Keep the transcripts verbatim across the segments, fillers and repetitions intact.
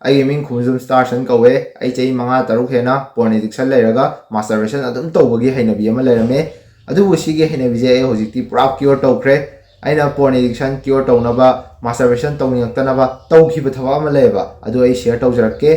ꯑꯩꯒꯤ ꯃꯤꯡ ꯈꯨꯝꯖꯨꯝ ꯁ꯭ꯇꯥꯔꯁꯟ ꯀꯧꯋꯦ꯫ ꯑꯩ ꯆꯍꯤ ꯃꯉꯥ ꯇꯔꯨꯛ ꯍꯦꯟꯅ ꯄꯣꯔꯟ ꯑꯦꯗꯤꯛꯁꯟ ꯂꯩꯔꯒ ꯃꯥꯁꯇꯔꯕꯦꯁꯟ ꯑꯗꯨꯝ ꯇꯧꯕꯒꯤ ꯍꯩꯅꯕꯤ ꯑꯃ ꯂꯩꯔꯝꯃꯦ꯫ ꯑꯗꯨꯕꯨ ꯁꯤꯒꯤ ꯍꯩꯅꯕꯤꯁꯦ ꯑꯩ ꯍꯧꯖꯤꯛꯇꯤ ꯄꯨꯔꯥ ꯀ꯭ꯌꯣꯔ ꯇꯧꯈ꯭ꯔꯦ꯫ ꯑꯩꯅ ꯄꯣꯔꯟ ꯑꯦꯗꯤꯛꯁꯟ ꯀ꯭ꯌꯣꯔ ꯇꯧꯅꯕ, ꯃꯥꯁꯇꯔꯕꯦꯁꯟ ꯇꯧꯅꯤꯡꯉꯛꯇꯅꯕ ꯇꯧꯈꯤꯕ ꯊꯕꯛ ꯑꯃ ꯂꯩꯌꯦꯕ, ꯑꯗꯨ ꯑꯩ ꯁꯤꯌꯔ ꯇꯧꯖꯔꯛꯀꯦ꯫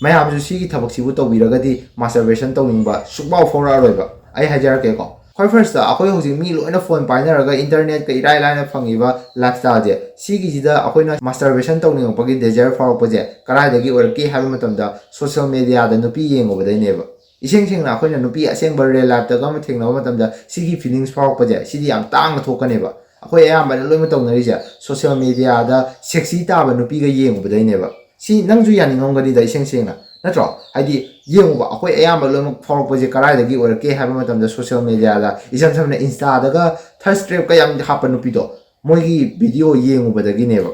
ꯃꯌꯥꯝꯁꯨ ꯁꯤꯒꯤ ꯊꯕꯛꯁꯤꯕꯨ ꯇꯧꯕꯤꯔꯒꯗꯤ ꯃꯥꯁꯇꯔꯕꯦꯁꯟ ꯇꯧꯅꯤꯡꯕ ꯁꯨꯡꯐꯥꯎ ꯐꯥꯎꯔꯛꯑꯔꯣꯏꯕ꯫ ꯑꯩ ꯍꯥꯏꯖꯔꯛꯀꯦꯀꯣ꯫ ꯈ꯭ꯋꯥꯏ ꯐꯥꯔꯁꯇ, ꯑꯩꯈꯣꯏ ꯍꯧꯖꯤꯛ ꯃꯤ ꯂꯣꯏꯅ ꯐꯣꯟ ꯄꯥꯏꯅꯔꯒ ꯏꯟꯇꯔꯅꯦꯠꯀ ꯏꯔꯥꯏ ꯂꯥꯏꯅ ꯐꯪꯉꯤꯕ ꯂꯥꯏꯐꯁ꯭ꯇꯥꯏꯜꯁꯦ, ꯁꯤꯒꯤꯁꯤꯗ ꯑꯩꯈꯣꯏꯅ ꯃꯥꯁꯇꯔꯕꯦꯁꯟ ꯇꯧꯅꯤꯡꯉꯛꯄꯒꯤ ꯗꯦꯖꯥꯌꯔ ꯐꯥꯎꯔꯛꯄꯁꯦ ꯀꯗꯥꯏꯗꯒꯤ ꯑꯣꯏꯔꯛꯀꯦ ꯍꯥꯏꯕ ꯃꯇꯝꯗ, ꯁꯣꯁꯤꯌꯦꯜ ꯃꯦꯗꯤꯌꯥꯗ ꯅꯨꯄꯤ ꯌꯦꯡꯉꯨꯕꯗꯩꯅꯦꯕ꯫ ꯏꯁꯦꯡ ꯁꯦꯡꯅ, ꯑꯩꯈꯣꯏꯅ ꯅꯨꯄꯤ ꯑꯁꯦꯡꯕ ꯔꯤꯌꯦꯜ ꯂꯥꯏꯐꯇꯒ ꯑꯃ ꯊꯦꯡꯅꯕ ꯃꯇꯝꯗ ꯁꯤꯒꯤ ꯐꯤꯂꯤꯡꯁ ꯐꯥꯎꯔꯛꯄꯁꯦ, ꯁꯤꯗꯤ ꯌꯥꯝ ꯇꯥꯡꯅ ꯊꯣꯛꯀꯅꯦꯕ꯫ ꯑꯩꯈꯣꯏ ꯑꯌꯥꯝꯕꯅ ꯂꯣꯏꯅ ꯇꯧꯅꯔꯤꯁꯦ ꯁꯣꯁꯤꯌꯦꯜ ꯃꯦꯗꯤꯌꯥꯗ ꯁꯦꯛꯁꯤ ꯇꯥꯕ ꯅꯨꯄꯤꯒ ꯌꯦꯡꯉꯨꯕꯗꯩꯅꯦꯕ꯫ ꯁꯤ ꯅꯪꯁꯨ ꯌꯥꯅꯤꯡꯉꯝꯒꯅꯤꯗ, ꯏꯁꯦꯡ ꯁꯦꯡꯅ, ꯅꯠꯇ꯭ꯔꯣ? ꯍꯥꯏꯗꯤ, ꯌꯦꯡꯉꯨꯕ, ꯑꯩꯈꯣꯏ ꯑꯌꯥꯝꯕ ꯂꯣꯏꯅꯃꯛ ꯐꯥꯎꯔꯛꯄꯁꯦ ꯀꯗꯥꯏꯗꯒꯤ ꯑꯣꯏꯔꯛꯀꯦ ꯍꯥꯏꯕ ꯃꯇꯝꯗ, ꯁꯣꯁꯤꯌꯦꯜ ꯃꯦꯗꯤꯌꯥꯗ, ꯏꯁꯝ ꯁꯝꯅ ꯏꯟꯁꯇꯥꯗꯒ ꯊꯔꯁ ꯇ꯭ꯔꯦꯞꯀ ꯌꯥꯝ ꯍꯥꯞꯄ ꯅꯨꯄꯤꯗꯣ, ꯃꯣꯏꯒꯤ ꯚꯤꯗꯤꯑꯣ ꯌꯦꯡꯉꯨꯕꯗꯒꯤꯅꯦꯕ꯫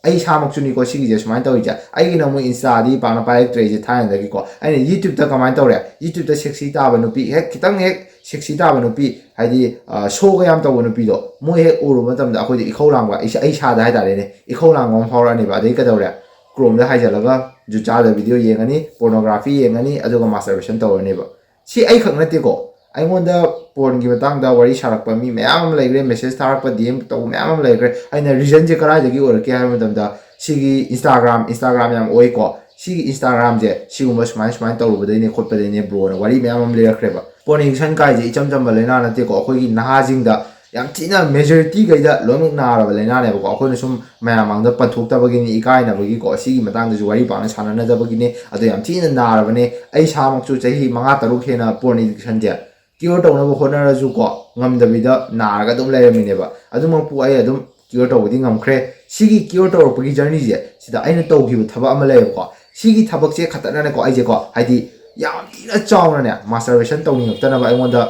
ꯑꯩ ꯏꯁꯥꯃꯛꯁꯨꯅꯤꯀꯣ ꯁꯤꯒꯤꯁꯦ ꯁꯨꯃꯥꯏꯅ ꯇꯧꯔꯤꯁꯦ꯫ ꯑꯩꯒꯤꯅ ꯑꯃꯨꯛ ꯏꯟꯁꯇꯥꯗꯤ ꯄꯥꯛꯅ ꯄꯥꯏꯔꯛꯇ꯭ꯔꯦ ꯑꯩꯁꯦ ꯊꯥꯏꯅꯗꯒꯤꯀꯣ꯫ ꯑꯩꯅ ꯌꯨꯇ꯭ꯌꯨꯕꯇ ꯀꯃꯥꯏꯅ ꯇꯧꯔꯦ? ꯌꯨꯇ꯭ꯌꯨꯕꯇ ꯁꯦꯛꯁꯤ ꯇꯥꯕ ꯅꯨꯄꯤ, ꯍꯦꯛ ꯈꯤꯇꯪ ꯍꯦꯛ ꯁꯦꯛꯁꯤ ꯇꯥꯕ ꯅꯨꯄꯤ, ꯍꯥꯏꯗꯤ, ꯑ, ꯁꯣꯒ ꯌꯥꯝ ꯇꯧꯕ ꯅꯨꯄꯤꯗꯣ, ꯃꯣꯏ ꯍꯦꯛ ꯎꯔꯨꯕ ꯃꯇꯝꯗ ꯑꯩꯈꯣꯏꯗ ꯏꯈꯧ ꯂꯥꯡꯕ, ꯏꯁꯥ, ꯑꯩ ꯏꯁꯥꯗ ꯍꯥꯏꯇꯥꯔꯦꯅꯦ, ꯏꯈꯧ ꯂꯥꯡꯕ ꯑꯃ ꯐꯥꯎꯔꯛꯑꯅꯦꯕ꯫ ꯑꯗꯩ ꯀꯩꯗꯧꯔꯦ? ꯀ꯭ꯔꯣꯝꯗ ꯍꯥꯏꯖꯜꯂꯒ ꯖꯨꯠ ꯆꯥꯗꯕ ꯚꯤꯗꯤꯑꯣ ꯌꯦꯡꯉꯅꯤ, ꯄꯣꯔꯅꯣꯒ꯭ꯔꯥꯐꯤ ꯌꯦꯡꯉꯅꯤ, ꯑꯗꯨꯒ ꯃꯥꯁꯇꯔꯕꯦꯁꯟ ꯇꯧꯔꯅꯦꯕ꯫ ꯁꯤ ꯑꯩꯈꯛ ꯅꯠꯇꯦꯀꯣ, ꯑꯩꯉꯣꯟꯗ ꯄꯣꯔꯟꯒꯤ ꯃꯇꯥꯡꯗ ꯋꯥꯔꯤ ꯁꯥꯔꯛꯄ ꯃꯤ ꯃꯌꯥꯝ ꯑꯃ ꯂꯩꯈ꯭ꯔꯦ, ꯃꯦꯁꯦꯖ ꯊꯥꯔꯛꯄ, ꯗꯤ ꯑꯦꯝ ꯇꯧꯕ ꯃꯌꯥꯝ ꯑꯃ ꯂꯩꯈ꯭ꯔꯦ꯫ ꯑꯩꯅ ꯔꯤꯖꯟꯁꯦ ꯀꯗꯥꯏꯗꯒꯤ ꯑꯣꯏꯔꯛꯀꯦ ꯍꯥꯏꯕ ꯃꯇꯝꯗ, ꯁꯤꯒꯤ ꯏꯟꯁꯇꯥꯒ꯭ꯔꯥꯝ, ꯏꯟꯁꯇꯥꯒ꯭ꯔꯥꯝ ꯌꯥꯝ ꯑꯣꯏꯀꯣ, ꯁꯤꯒꯤ ꯏꯟꯁꯇꯥꯒ꯭ꯔꯥꯝꯁꯦ ꯁꯤꯒꯨꯝꯕ ꯁꯨꯃꯥꯏ ꯁꯨꯃꯥꯏꯅ ꯇꯧꯔꯨꯕꯗꯩꯅꯦ ꯈꯣꯠꯄꯗꯩꯅꯦ ꯕ꯭ꯔꯣꯅ ꯋꯥꯔꯤ ꯃꯌꯥꯝ ꯑꯃ ꯂꯤꯔꯛꯈ꯭ꯔꯦꯕ꯫ ꯄꯣꯔꯟ ꯑꯦꯗꯤꯛꯁꯟ ꯀꯥꯏꯁꯦ ꯏꯆꯝ ꯆꯝꯕ ꯂꯥꯏꯅꯥ ꯅꯠꯇꯦꯀꯣ, ꯑꯩꯈꯣꯏꯒꯤ ꯅꯍꯥꯁꯤꯡꯗ ꯌꯥꯝ ꯊꯤꯅ ꯃꯦꯖꯣꯔꯤꯇꯤꯈꯩꯗ ꯂꯣꯏꯅꯃꯛ ꯅꯥꯔꯕ ꯂꯥꯏꯅꯥꯅꯦꯕꯀꯣ꯫ ꯑꯩꯈꯣꯏꯅ ꯁꯨꯝ ꯃꯌꯥꯝ ꯃꯥꯡꯗ ꯄꯟꯊꯣꯛꯇꯕꯒꯤꯅꯤ, ꯏꯀꯥꯏꯅꯕꯒꯤꯀꯣ, ꯁꯤꯒꯤ ꯃꯇꯥꯡꯗꯁꯨ ꯋꯥꯔꯤ ꯄꯥꯛꯅ ꯁꯥꯟꯅꯅꯗꯕꯒꯤꯅꯤ꯫ ꯑꯗꯣ ꯌꯥꯝ ꯊꯤꯅ ꯅꯥꯔꯕꯅꯦ꯫ ꯑꯩ ꯏꯁꯥꯃꯛꯁꯨ ꯆꯍꯤ ꯃꯉꯥ ꯇꯔꯨꯛ ꯍꯦꯟꯅ ꯄꯣꯔꯟ ꯑꯦꯗꯤꯛꯁꯟꯁꯦ ꯀ꯭ꯌꯣꯔ ꯇꯧꯅꯕ ꯍꯣꯠꯅꯔꯁꯨꯀꯣ, ꯉꯝꯗꯕꯤꯗ ꯅꯥꯔꯒ ꯑꯗꯨꯝ ꯂꯩꯔꯝꯃꯤꯅꯦꯕ꯫ ꯑꯗꯨꯃꯛꯄꯨ ꯑꯩ ꯑꯗꯨꯝ ꯀ꯭ꯌꯣꯔ ꯇꯧꯕꯗꯤ ꯉꯝꯈ꯭ꯔꯦ꯫ ꯁꯤꯒꯤ ꯀ꯭ꯌꯣꯔ ꯇꯧꯔꯛꯄꯒꯤ ꯖꯔꯅꯤꯁꯦ, ꯁꯤꯗ ꯑꯩꯅ ꯇꯧꯈꯤꯕ ꯊꯕꯛ ꯑꯃ ꯂꯩꯌꯦꯕꯀꯣ꯫ ꯁꯤꯒꯤ ꯊꯕꯛꯁꯦ ꯈꯛꯇꯅꯅꯦꯀꯣ, ꯑꯩꯁꯦꯀꯣ, ꯍꯥꯏꯗꯤ, ꯌꯥꯝ ꯊꯤꯅ ꯆꯥꯎꯅꯅꯦ ꯃꯥꯁꯇꯔꯕꯦꯁꯟ ꯇꯧꯅꯤꯡꯉꯛꯇꯅꯕ ꯑꯩꯉꯣꯟꯗ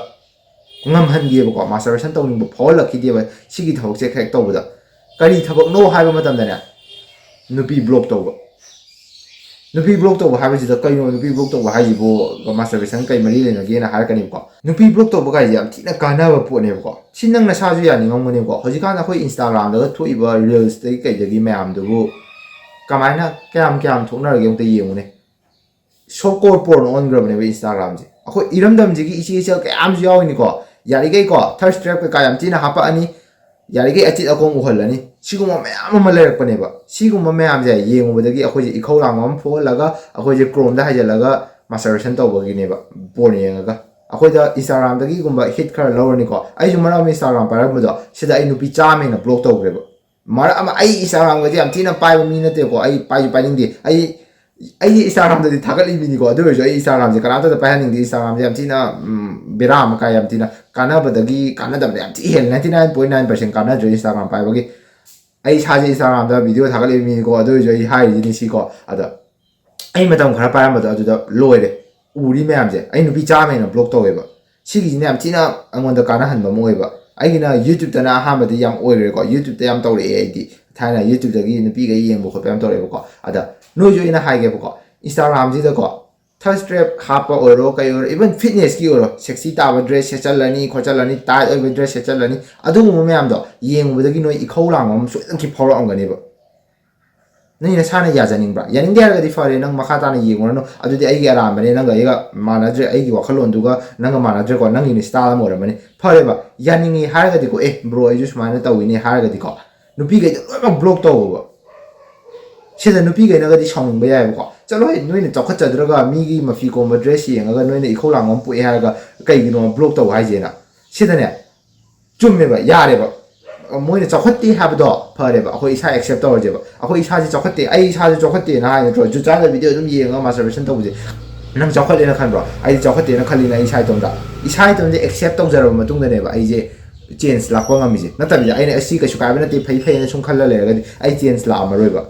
ꯉꯝꯍꯟꯒꯤꯑꯕꯀꯣ, ꯃꯥꯁꯇꯔꯕꯦꯁꯟ ꯇꯧꯅꯤꯡꯕ ꯐꯥꯎꯍꯜꯂꯛꯈꯤꯗꯦꯕ ꯁꯤꯒꯤ ꯊꯕꯛꯁꯦ ꯍꯦꯛ ꯇꯧꯕꯗ꯫ ꯀꯔꯤ ꯊꯕꯛꯅꯣ ꯍꯥꯏꯕ ꯃꯇꯝꯗꯅꯦ, ꯅꯨꯄꯤ ꯕ꯭ꯂꯣꯛ ꯇꯧꯕ꯫ ꯅꯨꯄꯤ ꯕ꯭ꯂꯣꯛ ꯇꯧꯕ ꯍꯥꯏꯕꯁꯤꯗ, "ꯀꯩꯅꯣ ꯅꯨꯄꯤ ꯕ꯭ꯂꯣꯛ ꯇꯧꯕ ꯍꯥꯏꯁꯤꯕꯨ, ꯃꯥꯁꯇꯔꯕꯦꯁꯟ ꯀꯩ ꯃꯔꯤ ꯂꯩꯅꯒꯦꯅ?" ꯍꯥꯏꯔꯛꯀꯅꯤꯕꯀꯣ꯫ ꯅꯨꯄꯤ ꯕ꯭ꯂꯣꯛ ꯇꯧꯕ ꯀꯥꯏꯁꯦ ꯌꯥꯝ ꯊꯤꯅ ꯀꯥꯟꯅꯕ ꯄꯣꯠꯅꯦꯕꯀꯣ꯫ ꯁꯤ ꯅꯪ ꯅꯁꯥꯁꯨ ꯌꯥꯅꯤꯡꯉꯝꯒꯅꯦꯕꯀꯣ꯫ ꯍꯧꯖꯤꯛꯀꯥꯟ ꯑꯩꯈꯣꯏ ꯏꯟꯁꯇꯥꯒ꯭ꯔꯥꯝꯗꯒ ꯊꯣꯛꯏꯕ ꯔꯤꯜꯁꯇꯒꯤ ꯀꯩꯗꯒꯤ ꯃꯌꯥꯝꯗꯨꯕꯨ ꯀꯃꯥꯏꯅ ꯀꯌꯥꯝ ꯀꯌꯥꯝ ꯊꯣꯛꯅꯔꯒꯦ ꯑꯃꯨꯛꯇ ꯌꯦꯡꯉꯨꯅꯦ꯫ ꯁꯣꯞ ꯀꯣꯔ ꯄꯣꯔꯅ ꯑꯣꯟꯈ꯭ꯔꯕꯅꯦꯕ ꯏꯟꯁꯇꯥꯒ꯭ꯔꯥꯝꯁꯦ꯫ ꯑꯩꯈꯣꯏ ꯏꯔꯝꯗꯝꯁꯤꯒꯤ ꯏꯆꯦ ꯏꯆꯜ ꯀꯌꯥ ꯑꯃꯁꯨ ꯌꯥꯎꯔꯤꯅꯤꯀꯣ꯫ ꯌꯥꯔꯤꯈꯩꯀꯣ ꯊꯔꯁ ꯇ꯭ꯔꯦꯞ ꯀꯩꯀꯥ ꯌꯥꯝ ꯊꯤꯅ ꯍꯥꯄꯛꯑꯅꯤ꯫ ꯌꯥꯔꯤꯈꯩ ꯑꯆꯤꯠ ꯑꯀꯣꯝ ꯎꯍꯜꯂꯅꯤ꯫ ꯁꯤꯒꯨꯝꯕ ꯃꯌꯥꯝ ꯑꯃ ꯂꯩꯔꯛꯄꯅꯦꯕ꯫ ꯁꯤꯒꯨꯝꯕ ꯃꯌꯥꯝꯁꯦ ꯌꯦꯡꯉꯨꯕꯗꯒꯤ ꯑꯩꯈꯣꯏꯁꯦ ꯏꯈꯧ ꯂꯥꯡꯕ ꯑꯃ ꯐꯥꯎꯍꯜꯂꯒ ꯑꯩꯈꯣꯏꯁꯦ ꯀ꯭ꯔꯣꯝꯗ ꯍꯥꯏꯖꯤꯜꯂꯒ ꯃꯥꯁꯇꯔꯕꯦꯁꯟ ꯇꯧꯕꯒꯤꯅꯦꯕ꯫ ꯄꯣꯔꯟ ꯌꯦꯡꯉꯒ ꯑꯩꯈꯣꯏꯗ ꯏꯟꯁꯇꯥꯒ꯭ꯔꯥꯝꯗꯒꯤꯒꯨꯝꯕ ꯍꯤꯠ ꯈꯔ ꯂꯧꯔꯅꯤꯀꯣ꯫ ꯑꯩꯁꯨ ꯃꯔꯛ ꯑꯃ ꯏꯟꯁꯇꯥꯒ꯭ꯔꯥꯝ ꯄꯥꯏꯔꯝꯕꯗꯣ ꯁꯤꯗ ꯑꯩ ꯅꯨꯄꯤ ꯆꯥꯝꯃ ꯍꯦꯟꯅ ꯕ꯭ꯂꯣꯛ ꯇꯧꯈ꯭ꯔꯦꯕ꯫ ꯃꯔꯛ ꯑꯃ ꯑꯩ ꯏꯟꯁꯇꯥꯒ꯭ꯔꯥꯝꯒꯁꯦ ꯌꯥꯝ ꯊꯤꯅ ꯄꯥꯏꯕ ꯃꯤ ꯅꯠꯇꯦꯀꯣ꯫ ꯑꯩ ꯄꯥꯏꯁꯨ ꯄꯥꯏꯅꯤꯡꯗꯦ꯫ ꯑꯩ ꯑꯩꯒꯤ ꯏꯟꯁꯇꯥꯒ꯭ꯔꯥꯝꯗꯗꯤ ꯊꯥꯒꯠꯂꯤꯕꯅꯤꯀꯣ꯫ ꯑꯗꯨ ꯑꯣꯏꯔꯁꯨ ꯑꯩ ꯏꯟꯁꯇꯥꯒ꯭ꯔꯥꯝꯁꯦ ꯀꯅꯥꯝꯇꯗ ꯄꯥꯏꯍꯟꯅꯤꯡꯗꯦ꯫ ꯏꯟꯁꯇꯥꯒ꯭ꯔꯥꯝꯁꯦ ꯌꯥꯝ ꯊꯤꯅ ꯎꯝ, ꯕꯦꯔꯥ ꯑꯃ ꯀꯥꯏ꯫ ꯌꯥꯝ ꯊꯤꯅ ꯀꯥꯟꯅꯕꯗꯒꯤ ꯀꯥꯟꯅꯗꯕ ꯌꯥꯝ ꯊꯤ ꯍꯦꯜꯂꯦ꯫ Ninety nine point nine percent ꯀꯥꯟꯅꯗ꯭ꯔꯦ ꯏꯟꯁꯇꯥꯒ꯭ꯔꯥꯝ ꯄꯥꯏꯕꯒꯤ꯫ ꯑꯩ ꯏꯁꯥꯁꯦ ꯏꯟꯁꯇꯥꯒ꯭ꯔꯥꯝꯗ ꯚꯤꯗꯤꯑꯣ ꯊꯥꯒꯠꯂꯤꯕ ꯃꯤꯅꯤꯀꯣ꯫ ꯑꯗꯨ ꯑꯣꯏꯔꯁꯨ ꯑꯩ ꯍꯥꯏꯔꯤꯁꯤꯅꯤ ꯁꯤꯀꯣ꯫ ꯑꯗ ꯑꯩ ꯃꯇꯝ ꯈꯔ ꯄꯥꯏꯔꯝꯕꯗꯣ ꯑꯗꯨꯗ ꯂꯣꯏꯔꯦ꯫ ꯎꯔꯤ ꯃꯌꯥꯝꯁꯦ ꯑꯩ ꯅꯨꯄꯤ ꯆꯥꯝꯃ ꯍꯦꯟꯅ ꯕ꯭ꯂꯣꯛ ꯇꯧꯋꯦꯕ꯫ ꯁꯤꯒꯤꯁꯤꯅ ꯌꯥꯝ ꯊꯤꯅ ꯑꯩꯉꯣꯟꯗ ꯀꯥꯟꯅꯍꯟꯕ ꯑꯃ ꯑꯣꯏꯕ꯫ ꯑꯩꯒꯤꯅ ꯌꯨꯇ꯭ꯌꯨꯕꯇꯅ ꯑꯍꯥꯟꯕꯗꯤ ꯌꯥꯝ ꯑꯣꯏꯈ꯭ꯔꯦꯀꯣ꯫ ꯌꯨꯇ꯭ꯌꯨꯕꯇ ꯌꯥꯝ ꯇꯧꯔꯛꯑꯦ ꯑꯩꯗꯤ꯫ ꯊꯥꯏꯅ ꯌꯨꯇ꯭ꯌꯨꯕꯇꯒꯤ ꯅꯨꯄꯤꯒ ꯌꯦꯡꯕ ꯈꯣꯠꯄ ꯌꯥꯝ ꯇꯧꯔꯛꯑꯦꯕꯀꯣ꯫ ꯑꯗ ꯅꯣꯏꯁꯨ ꯑꯩꯅ ꯍꯥꯏꯒꯦꯕꯀꯣ, ꯏꯟꯁꯇꯥꯒ꯭ꯔꯥꯝꯁꯤꯗꯀꯣ ꯊꯔꯁ ꯇ꯭ꯔꯦꯞ ꯍꯥꯞꯄ ꯑꯣꯏꯔꯣ, ꯀꯩ ꯑꯣꯏꯔꯣ, ꯏꯚꯟ ꯐꯤꯠꯅꯦꯁꯀꯤ ꯑꯣꯏꯔꯣ, ꯁꯦꯛꯁꯤ ꯇꯥꯕ ꯗ꯭ꯔꯦꯁ ꯁꯦꯠꯆꯜꯂꯅꯤ ꯈꯣꯠꯆꯜꯂꯅꯤ, ꯇꯥꯏꯠ ꯑꯣꯏꯕ ꯗ꯭ꯔꯦꯁ ꯁꯦꯠꯆꯜꯂꯅꯤ, ꯑꯗꯨꯒꯨꯝꯕ ꯃꯌꯥꯝꯗꯣ ꯌꯦꯡꯕꯗꯒꯤ ꯅꯣꯏ ꯏꯈꯧ ꯂꯥꯡꯕ ꯑꯃ ꯁꯣꯏꯗꯅ ꯐꯥꯎꯔꯛꯑꯝꯒꯅꯦꯕ꯫ ꯅꯪ ꯅꯁꯥꯅ ꯌꯥꯖꯅꯤꯡꯕ꯭ꯔꯥ? ꯌꯥꯅꯤꯡꯗꯦ ꯍꯥꯏꯔꯒꯗꯤ ꯐꯔꯦ, ꯅꯪ ꯃꯈꯥ ꯇꯥꯅ ꯌꯦꯡꯉꯨꯔꯅꯨ꯫ ꯑꯗꯨꯗꯤ ꯑꯩꯒꯤ ꯑꯔꯥꯟꯕꯅꯦ, ꯅꯪꯒ ꯑꯩꯒ ꯃꯥꯟꯅꯗ꯭ꯔꯦ, ꯑꯩꯒꯤ ꯋꯥꯈꯜꯂꯣꯟꯗꯨꯒ ꯅꯪꯒ ꯃꯥꯟꯅꯗ꯭ꯔꯦꯀꯣ, ꯅꯪꯒꯤꯅ ꯏꯁꯇꯥꯏꯜ ꯑꯃ ꯑꯣꯏꯔꯝꯃꯅꯤ꯫ ꯐꯔꯦꯕ, ꯌꯥꯅꯤꯡꯉꯤ ꯍꯥꯏꯔꯒꯗꯤꯀꯣ, "ꯑꯦ ꯕ꯭ꯔꯣ, ꯑꯩꯁꯨ ꯁꯨꯃꯥꯏꯅ ꯇꯧꯋꯤꯅꯦ" ꯍꯥꯏꯔꯒꯗꯤꯀꯣ, ꯅꯨꯄꯤꯈꯩꯗꯣ ꯂꯣꯏꯅꯃꯛ ꯕ꯭ꯂꯣꯛ ꯇꯧꯕ꯫ ꯁꯤꯗ ꯅꯨꯄꯤꯈꯩꯅꯒꯗꯤ ꯁꯥꯎꯅꯤꯡꯕ ꯌꯥꯏꯑꯕꯀꯣ, "ꯆꯠꯂꯣꯍꯦ, ꯅꯣꯏꯅ ꯆꯥꯎꯈꯠꯆꯗ꯭ꯔꯒ ꯃꯤꯒꯤ ꯃꯐꯤ ꯀꯣꯝꯕ ꯗ꯭ꯔꯦꯁ ꯌꯦꯡꯉꯒ ꯅꯣꯏꯅ ꯏꯈꯧ ꯂꯥꯡꯕ ꯑꯃ ꯄꯣꯛꯑꯦ ꯍꯥꯏꯔꯒ ꯀꯩꯒꯤꯅꯣ ꯕ꯭ꯂꯣꯛ ꯇꯧ ꯍꯥꯏꯁꯦꯅ?" ꯁꯤꯗꯅꯦ, ꯆꯨꯝꯃꯦꯕ, ꯌꯥꯔꯦꯕ꯫ ꯃꯣꯏꯅ ꯆꯥꯎꯈꯠꯇꯦ ꯍꯥꯏꯕꯗꯣ ꯐꯔꯦꯕ, ꯑꯩꯈꯣꯏ ꯏꯁꯥ ꯑꯦꯛꯁꯦꯞ ꯇꯧꯔꯁꯦꯕ꯫ ꯑꯩꯈꯣꯏ ꯏꯁꯥꯁꯦ ꯆꯥꯎꯈꯠꯇꯦ, ꯑꯩ ꯏꯁꯥꯁꯦ ꯆꯥꯎꯈꯠꯇꯦꯅ ꯍꯥꯏ ꯅꯠꯇ꯭ꯔꯣ? ꯖꯨꯠ ꯆꯥꯗ ꯚꯤꯗꯤꯑꯣ ꯑꯗꯨꯝ ꯌꯦꯡꯉꯒ ꯃꯥꯁꯇꯔꯕꯦꯁꯟ ꯇꯧꯕꯁꯦ ꯅꯪ ꯆꯥꯎꯈꯠꯂꯦꯅ ꯈꯟꯕ꯭ꯔꯣ? ꯑꯩꯗꯤ ꯆꯥꯎꯈꯠꯇꯦꯅ ꯈꯜꯂꯤꯅ ꯑꯩ ꯏꯁꯥ ꯏꯇꯣꯝꯇ꯫ ꯏꯁꯥ ꯏꯇꯣꯝꯇ ꯑꯦꯛꯁꯦꯞ ꯇꯧꯖꯔꯕ ꯃꯇꯨꯡꯗꯅꯦꯕ ꯑꯩꯁꯦ ꯆꯦꯟꯖ ꯂꯥꯛꯄ ꯉꯝꯃꯤꯁꯦ꯫ ꯅꯠꯇꯕꯤꯗ ꯑꯩꯅ ꯑꯁꯤ ꯀꯩꯁꯨ ꯀꯥꯏꯕ ꯅꯠꯇꯦ, ꯐꯩ ꯐꯩꯅ ꯁꯨꯝ ꯈꯜꯂ ꯂꯩꯔꯒꯗꯤ ꯑꯩ ꯆꯦꯟꯖ ꯂꯥꯛꯑꯝꯃꯔꯣꯏꯕ꯫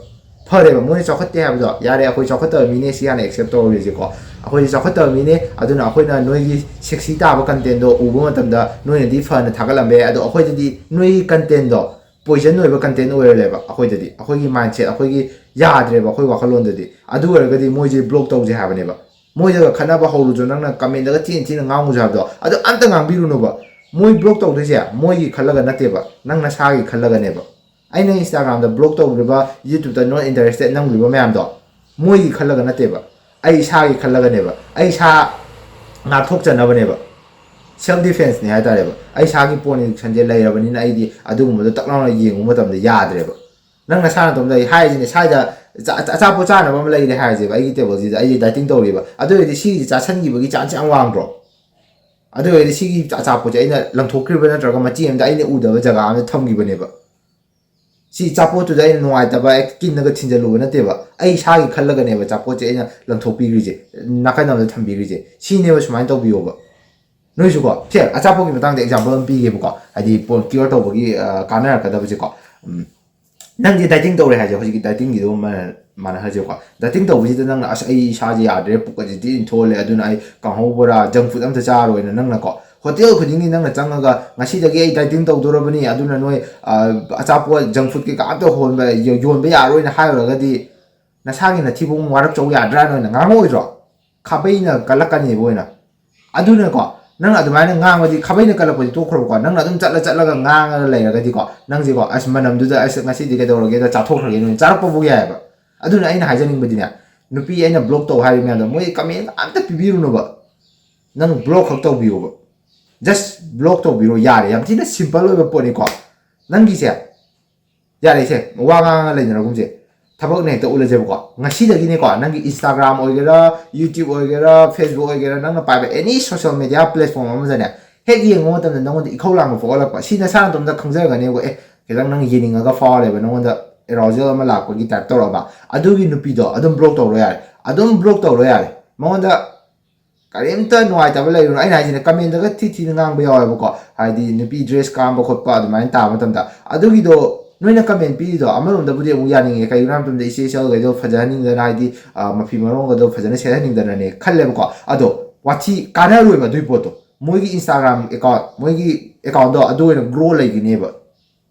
ꯐꯔꯦꯕ, ꯃꯣꯏꯅ ꯆꯥꯎꯈꯠꯇꯦ ꯍꯥꯏꯕꯗꯣ ꯌꯥꯔꯦ, ꯑꯩꯈꯣꯏ ꯆꯥꯎꯈꯠꯇꯕ ꯃꯤꯅꯦ ꯁꯤ ꯍꯥꯟꯅ ꯑꯦꯛꯁꯦꯞ ꯇꯧꯔꯁꯦꯀꯣ꯫ ꯑꯩꯈꯣꯏꯁꯦ ꯆꯥꯎꯈꯠꯇꯕ ꯃꯤꯅꯦ, ꯑꯗꯨꯅ ꯑꯩꯈꯣꯏꯅ ꯅꯣꯏꯒꯤ ꯁꯦꯛꯁꯤ ꯇꯥꯕ ꯀꯟꯇꯦꯟꯗꯣ ꯎꯕ ꯃꯇꯝꯗ ꯅꯣꯏꯅꯗꯤ ꯐꯅ ꯊꯥꯒꯠꯂꯝꯕ ꯌꯥꯏ, ꯑꯗꯣ ꯑꯩꯈꯣꯏꯗꯗꯤ ꯅꯣꯏꯒꯤ ꯀꯟꯇꯦꯟꯗꯣ ꯄꯣꯏꯖꯟ ꯑꯣꯏꯕ ꯀꯟꯇꯦꯟ ꯑꯣꯏꯔ ꯂꯩꯕ꯫ ꯑꯩꯈꯣꯏꯗꯗꯤ, ꯑꯩꯈꯣꯏꯒꯤ ꯃꯥꯏꯟꯁꯦꯠ, ꯑꯩꯈꯣꯏꯒꯤ ꯌꯥꯗ꯭ꯔꯦꯕ, ꯑꯩꯈꯣꯏ ꯋꯥꯈꯜꯂꯣꯟꯗꯗꯤ꯫ ꯑꯗꯨ ꯑꯣꯏꯔꯒꯗꯤ ꯃꯣꯏꯁꯦ ꯕ꯭ꯂꯣꯛ ꯇꯧꯁꯦ ꯍꯥꯏꯕꯅꯦꯕ꯫ ꯃꯣꯏꯗꯒ ꯈꯠꯅꯕ ꯍꯧꯔꯨꯆꯣ, ꯅꯪꯅ ꯀꯃꯦꯟꯗꯒ ꯊꯤꯅ ꯊꯤꯅ ꯉꯥꯡꯉꯨꯆꯣ ꯍꯥꯏꯕꯗꯣ, ꯑꯗꯨ ꯑꯝꯇ ꯉꯥꯡꯕꯤꯔꯨꯅꯣꯕ꯫ ꯃꯣꯏ ꯕ꯭ꯂꯣꯛ ꯇꯧꯗꯣꯏꯁꯦ ꯃꯣꯏꯒꯤ ꯈꯜꯂꯒ ꯅꯠꯇꯦꯕ, ꯅꯪ ꯅꯁꯥꯒꯤ ꯈꯜꯂꯒꯅꯦꯕ꯫ ꯑꯩꯅ Instagram-ꯗ block ꯇꯧꯈ꯭ꯔꯤꯕ, YouTube-ꯇ not interested ꯅꯝꯈ꯭ꯔꯤꯕ ꯃꯌꯥꯝꯗꯣ ꯃꯣꯏꯒꯤ ꯈꯜꯂꯒ ꯅꯠꯇꯦꯕ, ꯑꯩ ꯏꯁꯥꯒꯤ ꯈꯜꯂꯒꯅꯦꯕ, ꯑꯩ ꯏꯁꯥ ꯉꯥꯛꯊꯣꯛꯆꯅꯕꯅꯦꯕ꯫ Self defense-ꯅꯦ ꯍꯥꯏꯇꯥꯔꯦꯕ꯫ ꯑꯩ ꯏꯁꯥꯒꯤ porn addiction-ꯁꯦ ꯂꯩꯔꯕꯅꯤꯅ ꯑꯩꯗꯤ ꯑꯗꯨꯒꯨꯝꯕꯗꯣ ꯇꯛ ꯂꯥꯎꯅ ꯌꯦꯡꯕ ꯃꯇꯝꯗ ꯌꯥꯗ꯭ꯔꯦꯕ꯫ ꯅꯪ ꯅꯁꯥ ꯅꯇꯣꯝꯗ ꯑꯩ ꯍꯥꯏꯔꯤꯁꯤꯅꯦ, ꯁ꯭ꯋꯥꯏꯗ ꯑꯆꯥ- ꯑꯆꯥꯄꯣꯠ ꯆꯥꯅꯕ ꯑꯃ ꯂꯩꯔꯦ ꯍꯥꯏꯔꯁꯦꯕ, ꯑꯩꯒꯤ table-ꯁꯤꯗ ꯑꯩꯁꯦ dieting ꯇꯧꯔꯤꯕ, ꯑꯗꯨ ꯑꯣꯏꯔꯗꯤ ꯁꯤꯒꯤꯁꯦ ꯆꯥꯁꯟꯈꯤꯕꯒꯤ chance ꯌꯥꯝ ꯋꯥꯡꯗ꯭ꯔꯣ? ꯑꯗꯨ ꯑꯣꯏꯔꯗꯤ ꯁꯤꯒꯤ ꯑꯆꯥꯄꯣꯠꯁꯦ ꯑꯩꯅ ꯂꯪꯊꯣꯛꯈ꯭ꯔꯤꯕ ꯅꯠꯇ꯭ꯔꯒ ꯃꯆꯦ ꯑꯃꯗ ꯑꯩꯅ ꯎꯗꯕ ꯖꯒꯥ ꯑꯃꯗ ꯊꯝꯈꯤꯕꯅꯦꯕ꯫ ꯁꯤ ꯑꯆꯥꯄꯣꯠꯇꯨꯗ ꯑꯩꯅ ꯅꯨꯡꯉꯥꯏꯇꯕ ꯍꯦꯛ ꯀꯤꯟꯅꯒ ꯊꯤꯟꯖꯜꯂꯨꯕ ꯅꯠꯇꯦꯕ, ꯑꯩ ꯏꯁꯥꯒꯤ ꯈꯜꯂꯒꯅꯦꯕ ꯑꯆꯥꯄꯣꯠꯁꯦ ꯑꯩꯅ ꯂꯪꯊꯣꯛꯄꯤꯈ꯭ꯔꯤꯁꯦ, ꯅꯥꯀꯟ ꯑꯃꯗ ꯊꯝꯕꯤꯈ꯭ꯔꯤꯁꯦ꯫ ꯁꯤꯅꯦꯕ ꯁꯨꯃꯥꯏꯅ ꯇꯧꯕꯤꯌꯣꯕ꯫ ꯅꯣꯏꯁꯨꯀꯣ, ꯁꯦ, ꯑꯆꯥꯄꯣꯠꯀꯤ ꯃꯇꯥꯡꯗ example ꯑꯃ ꯄꯤꯒꯦꯕꯀꯣ, ꯍꯥꯏꯗꯤ porn cure ꯇꯧꯕꯒꯤ, ꯑ, ꯀꯥꯟꯅꯔꯛꯀꯗꯕꯁꯦꯀꯣ꯫ ꯎꯝ, ꯅꯪꯗꯤ dieting ꯇꯧꯔꯦ ꯍꯥꯏꯁꯦ, ꯍꯧꯖꯤꯛꯀꯤ dieting-ꯒꯤꯗꯣ ꯃꯥꯟꯅ- ꯃꯥꯟꯅꯍꯜꯂꯁꯦꯕꯀꯣ꯫ Dieting ꯇꯧꯕꯁꯤꯗ ꯅꯪꯅ, "ꯑꯁ, ꯑꯩ ꯏꯁꯥꯁꯦ ꯌꯥꯗ꯭ꯔꯦ, ꯄꯨꯛ ꯑꯁꯤ ꯊꯤꯅ ꯊꯣꯜꯂꯦ, ꯑꯗꯨꯅ ꯑꯩ ꯀꯥꯡꯍꯧ ꯕꯣꯔꯥ, junk food ꯑꯝꯇ ꯆꯥꯔꯣꯏꯅ" ꯅꯪꯅꯀꯣ, hotel ꯈꯨꯗꯤꯡꯒꯤ ꯅꯪꯅ ꯆꯪꯉꯒ, "ꯉꯁꯤꯗꯒꯤ ꯑꯩ dieting ꯇꯧꯗꯣꯔꯕꯅꯤ, ꯑꯗꯨꯅ ꯅꯣꯏ, ꯑ, ꯑꯆꯥꯄꯣꯠ, junk food ꯀꯩꯀꯥ ꯑꯝꯇ ꯍꯣꯟꯕ- ꯌꯣ- ꯌꯣꯟꯕ ꯌꯥꯔꯣꯏꯅ" ꯍꯥꯏꯔꯨꯔꯒꯗꯤ, ꯅꯁꯥꯒꯤ ꯅꯊꯤꯕꯣꯡ ꯋꯥꯔꯞ ꯆꯧ ꯌꯥꯗ꯭ꯔꯥ ꯅꯣꯏꯅ ꯉꯥꯡꯉꯛꯑꯣꯏꯗ꯭ꯔꯣ? ꯈꯥꯕꯩꯅ ꯀꯜꯂꯛꯀꯅꯦꯕ ꯑꯣꯏꯅ꯫ ꯑꯗꯨꯅꯀꯣ, ꯅꯪ ꯑꯗꯨꯃꯥꯏꯅ ꯉꯥꯡꯕꯗꯤ, ꯈꯥꯕꯩꯅ ꯀꯜꯂꯛꯄꯗꯤ ꯇꯣꯛꯈ꯭ꯔꯣꯕꯀꯣ, ꯅꯪꯅ ꯑꯗꯨꯝ ꯆꯠꯂ ꯆꯠꯂꯒ ꯉꯥꯡꯉꯒ ꯂꯩꯔꯒꯗꯤꯀꯣ, ꯅꯪꯁꯦꯀꯣ, "ꯑꯁ, ꯃꯅꯝꯗꯨꯗ, ꯑꯁ, ꯉꯁꯤꯗꯤ ꯀꯩꯗꯧꯔꯒꯦꯗ ꯆꯥꯊꯣꯛꯈ꯭ꯔꯒꯦ" ꯅꯣꯏꯅ ꯆꯥꯔꯛꯄꯐꯥꯎ ꯌꯥꯏꯑꯕ꯫ ꯑꯗꯨꯅ ꯑꯩꯅ ꯍꯥꯏꯖꯅꯤꯡꯕꯗꯤꯅꯦ, ꯅꯨꯄꯤ ꯑꯩꯅ block ꯇꯧ ꯍꯥꯏꯔꯤ ꯃꯌꯥꯝꯗꯣ, ꯃꯣꯏ comment ꯑꯝꯇ ꯄꯤꯕꯤꯔꯨꯅꯨꯕ, ꯅꯪ block ꯈꯛ ꯇꯧꯕꯤꯌꯣꯕ꯫ Just block ꯇꯧꯕꯤꯔꯣ, ꯌꯥꯔꯦ꯫ ꯌꯥꯝ ꯊꯤꯅ simple ꯑꯣꯏꯕ ꯄꯣꯠꯅꯤꯀꯣ꯫ ꯅꯪꯒꯤꯁꯦ, ꯌꯥꯔꯦꯁꯦ, ꯋꯥ ꯉꯥꯡꯉ ꯂꯩꯅꯔꯒꯨꯝꯁꯦ꯫ ꯊꯕꯛꯅ ꯍꯦꯛꯇ ꯎꯠꯂꯁꯦꯕꯀꯣ꯫ ꯉꯁꯤꯗꯒꯤꯅꯦꯀꯣ, ꯅꯪꯒꯤ Instagram ꯑꯣꯏꯒꯦꯔꯥ, YouTube ꯑꯣꯏꯒꯦꯔꯥ, Facebook ꯑꯣꯏꯒꯦꯔꯥ, ꯅꯪꯅ ꯄꯥꯏꯕ any social media platform ꯑꯃꯗꯅꯦ, ꯍꯦꯛ ꯌꯦꯡꯕ ꯃꯇꯝꯗ ꯅꯪꯉꯣꯟꯗ ꯏꯈꯧ ꯂꯥꯡꯕ ꯄꯣꯛꯍꯜꯂꯛꯄ, ꯁꯤ ꯅꯁꯥ ꯅꯇꯣꯝꯇ ꯈꯪꯖꯔꯒꯅꯦꯕꯀꯣ꯫ "ꯑꯦ, ꯈꯤꯇꯪ ꯅꯪ ꯌꯦꯡꯅꯤꯡꯉꯒ ꯐꯥꯎꯔꯦꯕ, ꯅꯪꯉꯣꯟꯗ arousal ꯑꯃ ꯂꯥꯛꯄꯒꯤ type ꯇꯧꯔꯛꯑꯕ", ꯑꯗꯨꯒꯤ ꯅꯨꯄꯤꯗꯣ ꯑꯗꯨꯝ block ꯇꯧꯔꯣ ꯌꯥꯔꯦ, ꯑꯗꯨꯝ block ꯇꯧꯔꯣ ꯌꯥꯔꯦ꯫ ꯃꯉꯣꯟꯗ ꯀꯔꯤꯝꯇ ꯅꯨꯡꯉꯥꯏꯇꯕ ꯂꯩꯔꯨꯅꯨ꯫ ꯑꯩꯅ ꯍꯥꯏꯁꯤꯅ, comment-ꯗꯒ ꯊꯤ ꯊꯤꯅ ꯉꯥꯡꯕ ꯌꯥꯎꯋꯦꯕꯀꯣ, ꯍꯥꯏꯗꯤ ꯅꯨꯄꯤ dress ꯀꯥꯝꯕ ꯈꯣꯠꯄ ꯑꯗꯨꯃꯥꯏꯅ ꯇꯥꯕ ꯃꯇꯝꯗ꯫ ꯑꯗꯨꯒꯤꯗꯣ, ꯅꯣꯏꯅ comment ꯄꯤꯔꯤꯗꯣ ꯑꯃꯔꯣꯝꯗꯕꯨꯗꯤ ꯑꯃꯨꯛ ꯌꯥꯅꯤꯡꯉꯦ, ꯀꯩꯒꯤꯅꯣ ꯍꯥꯏꯕ ꯃꯇꯝꯗ ꯏꯆꯦ ꯏꯆꯜꯈꯩꯗꯣ ꯐꯖꯍꯟꯅꯤꯡꯗꯅ, ꯍꯥꯏꯗꯤ, ꯑ, ꯃꯐꯤ ꯃꯔꯣꯟꯒꯗꯣ ꯐꯖꯅ ꯁꯦꯠꯍꯟꯅꯤꯡꯗꯅꯅꯦ ꯈꯜꯂꯦꯕꯀꯣ꯫ ꯑꯗꯣ ꯋꯥꯊꯤ ꯀꯥꯟꯅꯔꯣꯏꯕ ꯑꯗꯨꯒꯤ ꯄꯣꯠꯇꯣ꯫ ꯃꯣꯏꯒꯤ Instagram account, ꯃꯣꯏꯒꯤ account-ꯗꯣ ꯑꯗꯨ ꯑꯣꯏꯅ grow ꯂꯩꯒꯅꯦꯕ꯫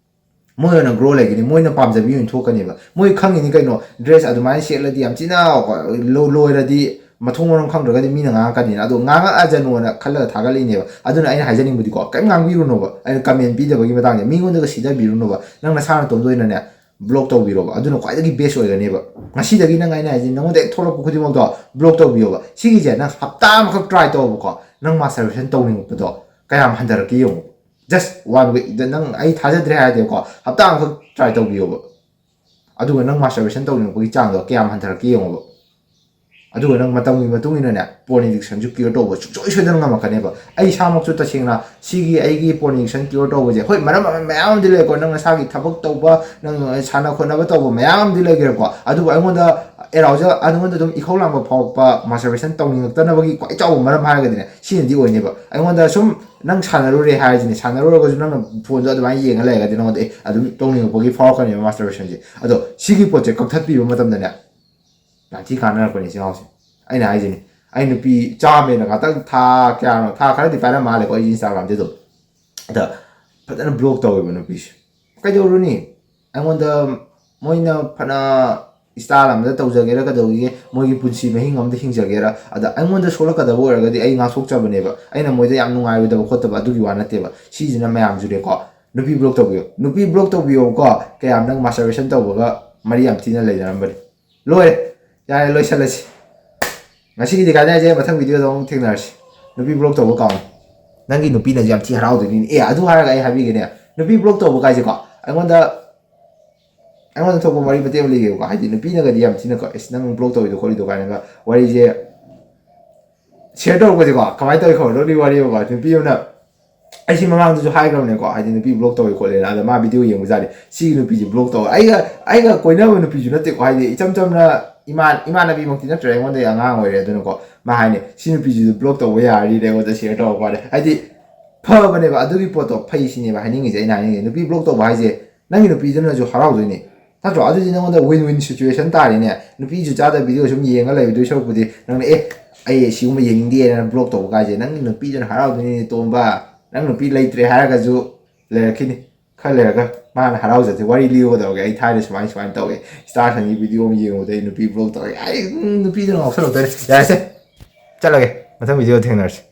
ꯃꯣꯏ ꯑꯣꯏꯅ grow ꯂꯩꯒꯅꯤ, ꯃꯣꯏꯅ ꯄꯥꯝꯖꯕꯤ ꯑꯣꯏꯅ ꯊꯣꯛꯀꯅꯦꯕ꯫ ꯃꯣꯏ ꯈꯪꯉꯤꯅꯤ ꯀꯩꯅꯣ, dress ꯑꯗꯨꯃꯥꯏꯅ ꯁꯦꯠꯂꯗꯤ ꯌꯥꯝ ꯊꯤꯅ ꯂꯣ- ꯂꯣꯏꯔꯗꯤ ꯃꯊꯣꯡ ꯃꯔꯝ ꯈꯪꯗ꯭ꯔꯒꯗꯤ ꯃꯤꯅ ꯉꯥꯡꯉꯛꯀꯅꯤꯅ, ꯑꯗꯣ ꯉꯥꯡꯉꯛꯑꯖꯅꯣꯅ ꯈꯜꯂꯒ ꯊꯥꯒꯠꯂꯛꯏꯅꯦꯕ꯫ ꯑꯗꯨꯅ ꯑꯩꯅ ꯍꯥꯏꯖꯅꯤꯡꯕꯗꯤꯀꯣ, ꯀꯔꯤꯝ ꯉꯥꯡꯕꯤꯔꯨꯅꯣꯕ꯫ ꯑꯩꯅ ꯀꯃꯦꯟ ꯄꯤꯗꯕꯒꯤ ꯃꯇꯥꯡꯁꯦ ꯃꯤꯉꯣꯟꯗꯒ ꯁꯤꯊꯕꯤꯔꯨꯅꯣꯕ꯫ ꯅꯪ ꯅꯁꯥ ꯅꯇꯣꯝꯗ ꯑꯣꯏꯅꯅꯦ, ꯕ꯭ꯂꯣꯛ ꯇꯧꯕꯤꯔꯣꯕ꯫ ꯑꯗꯨꯅ ꯈ꯭ꯋꯥꯏꯗꯒꯤ ꯕꯦꯁ ꯑꯣꯏꯒꯅꯦꯕ꯫ ꯉꯁꯤꯗꯒꯤ ꯅꯪ, ꯑꯩꯅ ꯍꯥꯏꯁꯦ, ꯅꯉꯣꯟꯗ ꯍꯦꯛ ꯊꯣꯛꯂꯛꯄ ꯈꯨꯗꯤꯡꯃꯛꯇꯣ ꯕ꯭ꯂꯣꯛ ꯇꯧꯕꯤꯌꯣꯕ꯫ ꯁꯤꯒꯤꯁꯦ ꯅꯪ ꯍꯞꯇꯥ ꯑꯃꯈꯛ ꯇ꯭ꯔꯥꯏ ꯇꯧꯕꯀꯣ, ꯅꯪ ꯃꯥꯁꯇꯔꯕꯦꯁꯟ ꯇꯧꯅꯤꯡꯉꯛꯄꯗꯣ ꯀꯌꯥꯝ ꯍꯟꯊꯔꯛꯀꯦ ꯌꯦꯡꯉꯣ꯫ Just one week ꯗ ꯅꯪ ꯑꯩ ꯊꯥꯖꯗ꯭ꯔꯦ ꯍꯥꯏꯔꯗꯤꯀꯣ, ꯍꯞꯇꯥ ꯑꯃꯈꯛ ꯇ꯭ꯔꯥꯏ ꯇꯧꯕꯤꯌꯣꯕ꯫ ꯑꯗꯨꯒ ꯅꯪ ꯃꯥꯁꯇꯔꯕꯦꯁꯟ ꯇꯧꯅꯤꯡꯉꯛꯄꯒꯤ ꯆꯥꯡꯗꯣ ꯀꯌꯥꯝ ꯍꯟꯊꯔꯛꯀꯦ ꯌꯦꯡꯉꯣꯕ꯫ ꯑꯗꯨꯒ ꯅꯪ ꯃꯇꯝꯒꯤ ꯃꯇꯨꯡ ꯏꯟꯅꯅꯦ, ꯄꯣꯔꯟ ꯑꯦꯗꯤꯛꯁꯟꯁꯨ ꯀ꯭ꯌꯣꯔ ꯇꯧꯕ ꯁꯨꯡꯁꯣꯏ ꯁꯣꯏꯗꯅ ꯉꯝꯃꯛꯀꯅꯦꯕ꯫ ꯑꯩ ꯏꯁꯥꯃꯛꯁꯨ ꯇꯁꯦꯡꯅ ꯁꯤꯒꯤ ꯑꯩꯒꯤ ꯄꯣꯔꯟ ꯑꯦꯗꯤꯛꯁꯟ ꯀ꯭ꯌꯣꯔ ꯇꯧꯕꯁꯦ, ꯍꯣꯏ, ꯃꯔꯝ ꯃꯌꯥꯝ ꯑꯃꯗꯤ ꯂꯩꯀꯣ꯫ ꯅꯪ ꯅꯁꯥꯒꯤ ꯊꯕꯛ ꯇꯧꯕ, ꯅꯪ ꯁꯥꯟꯅ ꯈꯣꯠꯅꯕ ꯇꯧꯕ ꯃꯌꯥꯝ ꯑꯃꯗꯤ ꯂꯩꯈ꯭ꯔꯦꯀꯣ꯫ ꯑꯗꯨꯕꯨ ꯑꯩꯉꯣꯟꯗ ꯑꯦꯔꯥꯎꯖꯦꯜ, ꯑꯩꯉꯣꯟꯗ ꯑꯗꯨꯝ ꯏꯈꯧ ꯂꯥꯡꯕ ꯐꯥꯎꯔꯛꯄ, ꯃꯥꯁꯇꯔꯕꯦꯁꯟ ꯇꯧꯅꯤꯡꯉꯛꯇꯅꯕꯒꯤ ꯈ꯭ꯋꯥꯏ ꯆꯥꯎꯕ ꯃꯔꯝ ꯍꯥꯏꯔꯒꯗꯤꯅꯦ, ꯁꯤꯅꯗꯤ ꯑꯣꯏꯅꯦꯕ꯫ ꯑꯩꯉꯣꯟꯗ ꯁꯨꯝ ꯅꯪ ꯁꯥꯟꯅꯔꯨꯔꯦ ꯍꯥꯏꯔꯤꯁꯤꯅꯦ, ꯁꯥꯟꯅꯔꯨꯔꯒꯁꯨ ꯅꯪꯅ ꯐꯣꯟꯗꯣ ꯑꯗꯨꯃꯥꯏꯅ ꯌꯦꯡꯉ ꯂꯩꯔꯒꯗꯤ ꯅꯉꯣꯟꯗ, ꯑꯦ, ꯑꯗꯨꯝ ꯇꯧꯅꯤꯡꯉꯛꯄꯒꯤ ꯐꯥꯎꯔꯛꯀꯅꯦꯕ ꯃꯥꯁꯇꯔꯕꯦꯁꯟꯁꯦ꯫ ꯑꯗꯣ ꯁꯤꯒꯤ ꯄꯣꯠꯁꯦ ꯀꯛꯊꯠꯄꯤꯕ ꯃꯇꯝꯗꯅꯦ, ꯌꯥꯝ ꯊꯤ ꯀꯥꯟꯅꯔꯛꯄꯅꯤ ꯆꯤꯜꯍꯥꯎꯁꯦ꯫ ꯑꯩꯅ ꯍꯥꯏꯁꯤꯅꯤ, ꯑꯩ ꯅꯨꯄꯤ ꯆꯥꯝꯃꯦꯅ ꯉꯥꯛꯇꯪ, ꯊꯥ ꯀꯌꯥꯅꯣ, ꯊꯥ ꯈꯔꯗꯤ ꯄꯥꯏꯔꯝ ꯃꯥꯜꯂꯦꯀꯣ ꯑꯩꯁꯦ ꯏꯟꯁꯇꯥꯒ꯭ꯔꯥꯝꯁꯦ ꯑꯗꯨꯝ꯫ ꯑꯗ ꯐꯖꯅ ꯕ꯭ꯂꯣꯛ ꯇꯧꯋꯦꯕ ꯅꯨꯄꯤꯁꯦ꯫ ꯀꯩꯗꯧꯔꯨꯅꯤ? ꯑꯩꯉꯣꯟꯗ ꯃꯣꯏꯅ ꯐꯅ ꯏꯁꯇꯥꯏꯜ ꯑꯃꯗ ꯇꯧꯖꯒꯦꯔꯥ ꯀꯩꯗꯧꯒꯦ, ꯃꯣꯏꯒꯤ ꯄꯨꯟꯁꯤ ꯃꯍꯤꯡ ꯑꯃꯗ ꯍꯤꯡꯖꯒꯦꯔꯥ, ꯑꯗ ꯑꯩꯉꯣꯟꯗ ꯁꯣꯛꯂꯛꯀꯗꯕ ꯑꯣꯏꯔꯒꯗꯤ ꯑꯩ ꯉꯥꯛꯊꯣꯛꯆꯕꯅꯦꯕ꯫ ꯑꯩꯅ ꯃꯣꯏꯗ ꯌꯥꯝ ꯅꯨꯡꯉꯥꯏꯔꯣꯏꯗꯕ ꯈꯣꯠꯇꯕ ꯑꯗꯨꯒꯤ ꯋꯥ ꯅꯠꯇꯦꯕ꯫ ꯁꯤꯁꯤꯅ ꯃꯌꯥꯝꯁꯨꯅꯦꯀꯣ, ꯅꯨꯄꯤ ꯕ꯭ꯂꯣꯛ ꯇꯧꯕꯤꯌꯣ, ꯅꯨꯄꯤ ꯕ꯭ꯂꯣꯛ ꯇꯧꯕꯤꯌꯣꯀꯣ꯫ ꯀꯌꯥꯝ ꯅꯪ ꯃꯥꯁꯇꯔꯕꯦꯁꯟ ꯇꯧꯕꯒ ꯃꯔꯤ ꯌꯥꯝ ꯊꯤꯅ ꯂꯩꯅꯔꯝꯕꯅꯤ꯫ ꯂꯣꯏꯔꯦ, ꯌꯥꯔꯦ, ꯂꯣꯏꯁꯜꯂꯁꯤ꯫ ꯉꯁꯤꯒꯤꯗꯤ ꯀꯥꯏꯅꯔꯁꯦ, ꯃꯊꯪ ꯚꯤꯗꯤꯑꯣꯗ ꯑꯃꯨꯛ ꯊꯦꯡꯅꯔꯁꯤ꯫ ꯅꯨꯄꯤ ꯕ꯭ꯂꯣꯛ ꯇꯧꯕ ꯀꯥꯎꯅꯤ꯫ ꯅꯪꯒꯤ ꯅꯨꯄꯤꯅꯁꯨ ꯌꯥꯝ ꯊꯤ ꯍꯔꯥꯎꯗꯣꯏꯅꯤꯅꯦ꯫ ꯑꯦ, ꯑꯗꯨ ꯍꯥꯏꯔꯒ ꯑꯩ ꯍꯥꯏꯕꯤꯒꯦꯅꯦ, ꯅꯨꯄꯤ ꯕ꯭ꯂꯣꯛ ꯇꯧꯕ ꯀꯥꯏꯁꯦꯀꯣ, ꯑꯩꯉꯣꯟꯗ, ꯑꯩꯉꯣꯟꯗ ꯊꯣꯛꯄ ꯋꯥꯔꯤ ꯃꯇꯦꯛ ꯑꯃ ꯂꯤꯒꯦꯕꯀꯣ꯫ ꯍꯥꯏꯗꯤ ꯅꯨꯄꯤꯅꯒꯗꯤ ꯌꯥꯝ ꯊꯤꯅꯀꯣ, "ꯑꯁ, ꯅꯪ ꯕ꯭ꯂꯣꯛ ꯇꯧꯔꯤꯗꯣ ꯈꯣꯠꯂꯤꯗꯣ" ꯀꯥꯏꯅꯒ ꯋꯥꯔꯤꯁꯦ ꯁꯤꯌꯔ ꯇꯧꯔꯛꯄꯁꯦꯀꯣ, ꯀꯃꯥꯏꯅ ꯇꯧꯋꯤ ꯈꯪꯕ꯭ꯔꯥ? ꯅꯣꯛꯅꯤꯡ ꯋꯥꯔꯤ ꯑꯃꯀꯣ꯫ ꯅꯨꯄꯤ ꯑꯃꯅ, ꯑꯩꯁꯤ ꯃꯃꯥꯡꯗꯁꯨ ꯍꯥꯏꯈ꯭ꯔꯕꯅꯦꯀꯣ, ꯍꯥꯏꯗꯤ ꯅꯨꯄꯤ ꯕ꯭ꯂꯣꯛ ꯇꯧꯋꯤ ꯈꯣꯠꯂꯦꯅ꯫ ꯑꯗ ꯃꯥ ꯚꯤꯗꯤꯑꯣ ꯌꯦꯡꯕꯖꯥꯠꯅꯤ, ꯁꯤꯒꯤ ꯅꯨꯄꯤꯁꯤ ꯕ꯭ꯂꯣꯛ ꯇꯧꯋꯦ꯫ ꯑꯩꯒ, ꯑꯩꯒ ꯀꯣꯏꯅꯕ ꯅꯨꯄꯤꯁꯨ ꯅꯠꯇꯦꯀꯣ, ꯍꯥꯏꯗꯤ ꯏꯆꯝ ꯆꯝꯅ ꯏꯃꯥꯟ-, ꯏꯃꯥꯟꯅꯕꯤꯃꯛꯇꯤ ꯅꯠꯇ꯭ꯔꯦ, ꯑꯩꯉꯣꯟꯗꯒꯤ ꯑꯉꯥꯡ ꯑꯣꯏꯔꯦ꯫ ꯑꯗꯨꯅꯀꯣ, ꯃꯥ ꯍꯥꯏꯅꯤ, "ꯁꯤ ꯅꯨꯄꯤꯁꯤꯁꯨ ꯕ꯭ꯂꯣꯛ ꯇꯧꯕ ꯌꯥꯔꯅꯤꯅꯦ" ꯑꯩꯉꯣꯟꯗ ꯁꯤꯌꯔ ꯇꯧꯔꯛꯄ ꯋꯥꯅꯤ꯫ ꯍꯥꯏꯗꯤ ꯐꯕꯅꯦꯕ, ꯑꯗꯨꯒꯤ ꯄꯣꯠꯇꯣ ꯐꯩ ꯁꯤꯅꯦꯕ ꯍꯥꯏꯅꯤꯡꯉꯤꯁꯦ꯫ ꯑꯩꯅ ꯍꯥꯏꯅꯤꯡꯉꯤꯁꯦ, ꯅꯨꯄꯤ ꯕ꯭ꯂꯣꯛ ꯇꯧꯕ ꯍꯥꯏꯁꯦ ꯅꯪꯒꯤ ꯅꯨꯄꯤꯗꯨꯅꯁꯨ ꯍꯔꯥꯎꯗꯣꯏꯅꯤ, ꯅꯠꯇ꯭ꯔꯣ? ꯑꯗꯨꯗꯤ ꯅꯉꯣꯟꯗ win win situation ꯇꯥꯔꯦꯅꯦ꯫ ꯅꯨꯄꯤꯁꯨ ꯆꯥꯗꯕ ꯚꯤꯗꯤꯑꯣ ꯁꯨꯝ ꯌꯦꯡꯉ ꯂꯩꯕꯗꯣꯏ ꯁꯔꯨꯛꯄꯨꯗꯤ, ꯅꯪꯅ, "ꯑꯦ, ꯑꯩ ꯁꯤꯒꯨꯝꯕ ꯌꯦꯡꯅꯤꯡꯗꯦꯅ" ꯕ꯭ꯂꯣꯛ ꯇꯧꯕ ꯀꯥꯏꯁꯦ, ꯅꯪꯒꯤ ꯅꯨꯄꯤꯗꯨꯅ ꯍꯔꯥꯎꯗꯣꯏꯅꯤꯅꯦ, ꯇꯣꯝꯕ꯫ ꯅꯪ ꯅꯨꯄꯤ ꯂꯩꯇ꯭ꯔꯦ ꯍꯥꯏꯔꯒꯁꯨ ꯂꯩꯔꯛꯈꯤꯅꯤ꯫ ꯈꯔ ꯂꯩꯔꯒ ꯃꯥꯅ ꯍꯔꯥꯎꯖꯗꯦ, ꯋꯥꯔꯤ ꯂꯤꯌꯣ ꯇꯧꯔꯒꯦ, ꯑꯩ ꯊꯥꯏꯅ ꯁꯨꯃꯥꯏ ꯁꯨꯃꯥꯏꯅ ꯇꯧꯋꯦ, ꯏꯁꯇꯥꯔ ꯁꯟꯒꯤ ꯚꯤꯗꯤꯑꯣ ꯑꯃ ꯌꯦꯡꯉꯨꯕꯗ ꯑꯩ ꯅꯨꯄꯤ ꯕ꯭ꯂꯣꯛ ꯇꯧꯔꯦ, ꯑꯩ ꯎꯝ, ꯅꯨꯄꯤꯗꯨꯅ ꯉꯥꯎꯁꯜꯂꯛꯇꯣꯏꯅꯦ꯫ ꯌꯥꯔꯦꯁꯦ, ꯆꯠꯂꯒꯦ, ꯃꯊꯪ ꯚꯤꯗꯤꯑꯣ ꯊꯦꯡꯅꯔꯁꯤ꯫